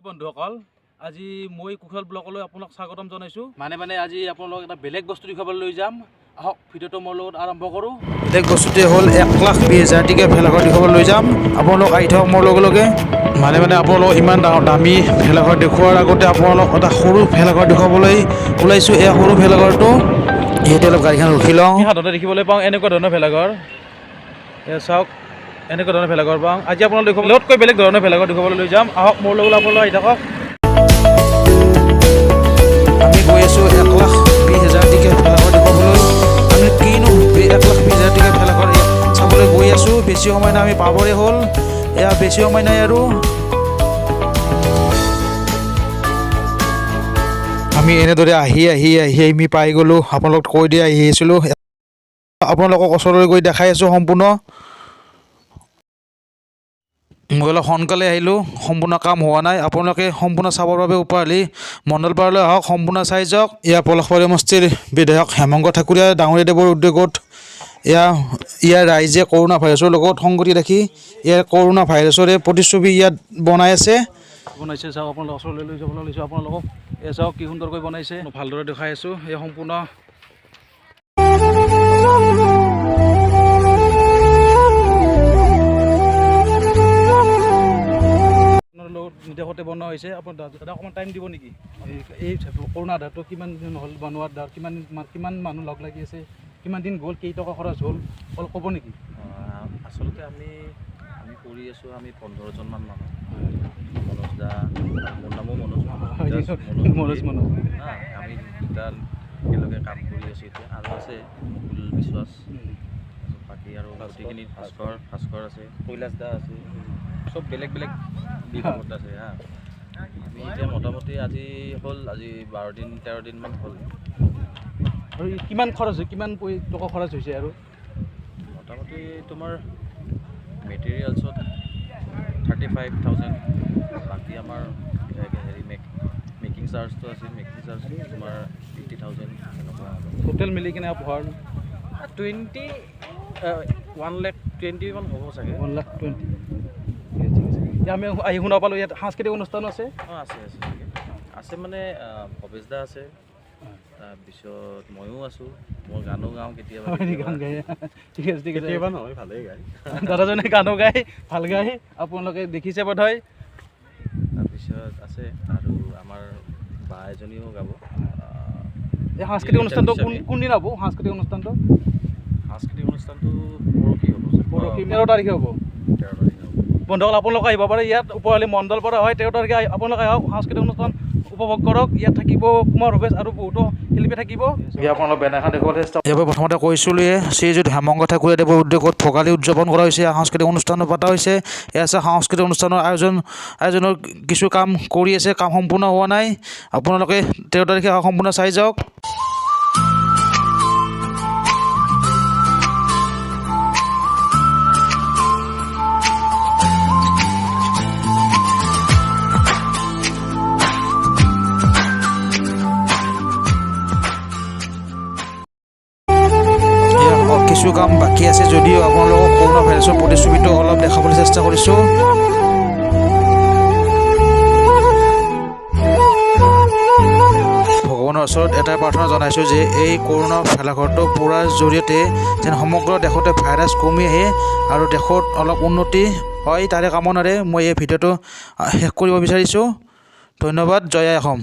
বন্ধুসকল, আজি মই কুশল ব্লগলৈ আপোনাক স্বাগতম জনাইছোঁ। মানে মানে আজি আপোনালোক এটা বেলেগ বস্তু দেখুৱাবলৈ লৈ যাম। আহক, ভিডিঅ'টো মোৰ লগত আৰম্ভ কৰোঁ। বেলেগ বস্তুটোৱে হ'ল 1,20,000 টকীয়া ভেলাঘৰ দেখুৱাবলৈ লৈ যাম। আপোনালোক আহি থাকক মোৰ লগে লগে। মানে মানে আপোনালোক ইমান ডাঙৰ দামী ভেলাঘৰ দেখুওৱাৰ আগতে আপোনালোক এটা সৰু ভেলাঘৰ দেখুৱাবলৈ ওলাইছোঁ। এই সৰু ভেলাঘৰটো ইয়াতে অলপ গাড়ীখন ৰখি লওঁ। আমি সাধাৰণতে দেখিবলৈ পাওঁ এনেকুৱা ধৰণৰ ভেলাঘৰ। এয়া চাওক, এনেকুৱা ধৰণৰ ভেলাঘৰ পাওঁ। আজি আপোনালোক দেখুৱাব লগতকৈ বেলেগ ধৰণৰ ভেলাঘৰ দেখুৱাবলৈ লৈ যাম। আহক, মোৰ লগত আপোনালোক আহি থাকক। আমি গৈ আছোঁ 1,20,000 টকীয়া ভেলাঘৰ দেখুৱাবলৈ। আমি কিনো 1,20,000 টকীয়া ভেলাঘৰ ইয়াত চাবলৈ গৈ আছোঁ। বেছি সময় নাই, আমি পাবৰে হ'ল। এয়া বেছি সময় নাই আৰু। আমি এনেদৰে আহি আহি আহি আমি পাই গ'লোঁ। আপোনালোক কৈ দি আহি আছিলোঁ, আপোনালোকক ওচৰলৈ গৈ দেখাই আছোঁ সম্পূৰ্ণ। মই অলপ সোনকালে আহিলোঁ, সম্পূৰ্ণ কাম হোৱা নাই। আপোনালোকে সম্পূৰ্ণ চাবৰ বাবে উপহালি মণ্ডলপাৰালৈ আহক, সম্পূৰ্ণ চাই যাওক। ইয়াৰ পলশবাৰী সমষ্টিৰ বিধায়ক হেমংগ ঠাকুৰীয়া ডাঙৰীয়াদেৱৰ উদ্যোগত ইয়াৰ ৰাইজে কৰোণা ভাইৰাছৰ লগত সংগতি ৰাখি ইয়াৰ কৰোণা ভাইৰাছৰে প্ৰতিচ্ছবি ইয়াত বনাই আছে। বনাইছে, চাওক, আপোনালোক ওচৰলৈ লৈ যাবলৈ লৈছোঁ আপোনালোকক। এয়া চাওক, কি সুন্দৰকৈ বনাইছে, মই ভালদৰে দেখাই আছোঁ। এই সম্পূৰ্ণ আপোনাৰ লগত নিৰ্দেশতে বনোৱা হৈছে। আপোনাৰ দাদা, অকণমান টাইম দিব নেকি? এই কৰোণা আধাৰটো কিমান দিন হ'ল বনোৱাৰ, দাৰ কিমান কিমান মানুহ লগ লাগি আছে, কিমান দিন গ'ল, কেই টকা খৰচ হ'ল, অলপ ক'ব নেকি? আচলতে আমি আমি কৰি আছোঁ, আমি 15জনমান মানুহ। মনোজ দা, মোৰ নামো মনোজ। মনোজ, মনোজ। হা, আমি দুটা একেলগে কাম কৰি আছোঁ এতিয়া। আৰু আছে মুকুল বিশ্বাস, তাৰপিছত বাকী আৰু গোটেইখিনি ভাস্কৰ, ভাস্কৰ আছে, কৈলাশ দা আছে, চব বেলেগ বেলেগ বিভাগত আছে। হা, আমি এতিয়া মোটামুটি আজি হ'ল, আজি 12 দিন 13 দিনমান হ'ল। আৰু কিমান খৰচ হৈছে, কিমান টকা খৰচ হৈছে আৰু? মোটামুটি তোমাৰ মেটেৰিয়েলছত 35,000। বাকী আমাৰ হেৰি মেকিং চাৰ্জটো আছে, মেকিং চাৰ্জ তোমাৰ 50,000 এনেকুৱা আৰু। টোটেল মিলি কিনে পোহাৰ 21 লাখ 20 মান হ'ব চাগে। 1 লাখ 20। ঠিক আছে, ঠিক আছে। এতিয়া আমি আহি শুনা পালোঁ ইয়াত সাংস্কৃতিক অনুষ্ঠানো আছে। অঁ, আছে, আছে চাগে। আছে মানে ভৱেশ দা আছে, তাৰপিছত ময়ো আছোঁ, মই গানো গাওঁ কেতিয়াবা। হয় নেকি? কেতিয়াবা। গান গায়। ঠিক আছে, ঠিক আছে। কেতিয়াবা নহয়, ভালেই গায়। দাদাজনে গানো গায়, ভাল গায়, আপোনালোকে দেখিছে বোধহয়। তাৰপিছত আছে আৰু আমাৰ বা এজনীও গাব। এই সাংস্কৃতিক অনুষ্ঠানটো কোন গোস্বামী। কোনদিনা হ'ব সাংস্কৃতিক অনুষ্ঠানটো? সাংস্কৃতিক অনুষ্ঠানটো পৰহি হ'ব চাগে। পৰহি 13 তাৰিখে হ'ব। 13 তাৰিখে হ'ব। বন্ধুসকল, আপোনালোক আহিব পাৰে ইয়াত উপহালি মণ্ডলপাৰা হয়। 13 তাৰিখে আপোনালোকে আহক, সাংস্কৃতিক অনুষ্ঠান উপভোগ কৰক। ইয়াত থাকিব কুমাৰ ভৱেশ আৰু বহুতো শিল্পী থাকিব। আপোনালোক বেনাৰখন দেখুৱাবলৈ চেষ্টা। ইয়াৰ পৰা প্ৰথমতে কৈছিলোঁৱে, শ্ৰীযুত হেমংগ ঠাকুৰীয়াদেৱৰ উদ্যোগত ভোগালী উদযাপন কৰা হৈছে, সাংস্কৃতিক অনুষ্ঠানো পতা হৈছে। এয়া আছে সাংস্কৃতিক অনুষ্ঠানৰ আয়োজনৰ কিছু কাম কৰি আছে, কাম সম্পূৰ্ণ হোৱা নাই। আপোনালোকে 13 তাৰিখে সম্পূৰ্ণ চাই যাওক। এয়া কিছু কাম বাকী আছে যদিও আপোনালোকক কৰোণা ভাইৰাছৰ প্ৰতিচ্ছবিটো অলপ দেখাবলৈ চেষ্টা কৰিছোঁ। ভগৱানৰ ওচৰত এটাই প্ৰাৰ্থনা জনাইছোঁ যে এই কৰোণা ভেলাঘৰটো পোৰাৰ জৰিয়তে যেন সমগ্ৰ দেশতে ভাইৰাছ কমি আহে আৰু দেশত অলপ উন্নতি হয়, তাৰে কামনাৰে মই এই ভিডিঅ'টো শেষ কৰিব বিচাৰিছোঁ। ধন্যবাদ। জয় আই অসম।